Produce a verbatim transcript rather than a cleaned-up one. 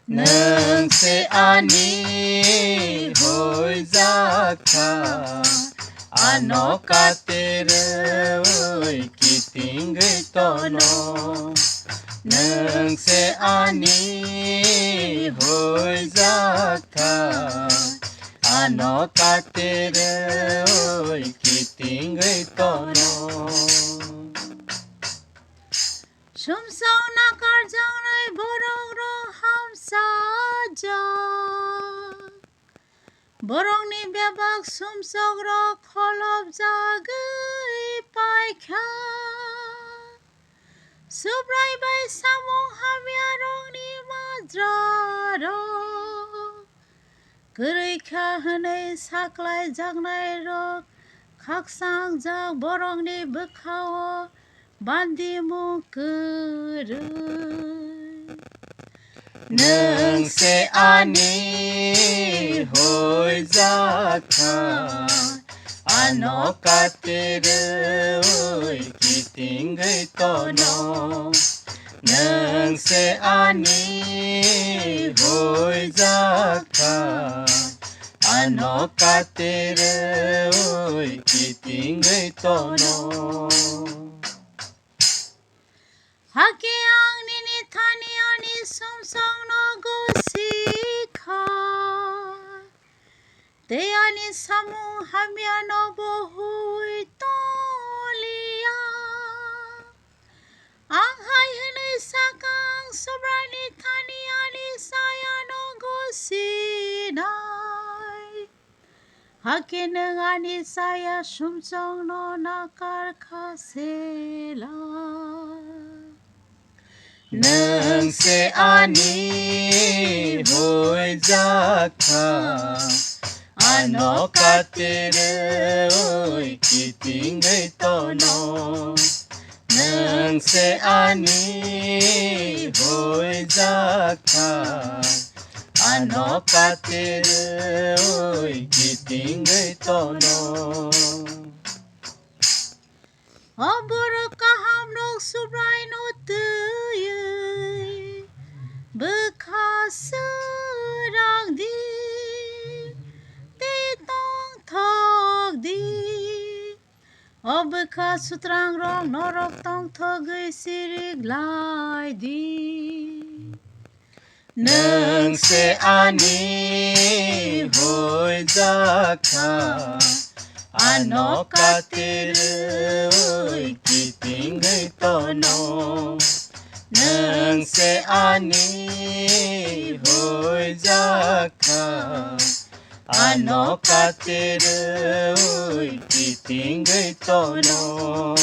Nwng se ani huijak kha, ano katirwi kitingwi tono. Nwng se ani huijak kha, ano katirwi kitingwi tono. Sumsok nakarjaknai borokrok hamsajak. Borokni bebak sumsokrok kholopjagwi paikha. Subrai bai samung hamyarokni majrarok kwrwi kha hwnwi saklaijaknairok khakchangjak borokni bwkhao bandimung kwrwi. Nwng se ani huijak kha, ano katirwi kitingwi tono. Nwng se ani huijak kha, ano katirwi kitingwi tono. Hakhe ang nini thani ani sumsokno gosi kha, tei ani samung hamyano bo hui tong liya. Ang hai hwnwi sakha, ang Subraini thani ani sayano gosinai. Hakhe nwng ani chaya sumsokno nakar kha sela. Nwng se ani huijak kha, ano katirwi kitingwi tono. Nwng se ani huijak kha, ano katirwi kitingwi tono. O borok kahamrok Subraino twiwi bwkha swrang di tei tongthok di. O bwkha sutrangrok norok tongthogwi sirik lai di. Nwng se ani huijak kha, ano katirwi kitingwi tono. Nwng se ani huijak kha, ano katirwi kitingwi tono.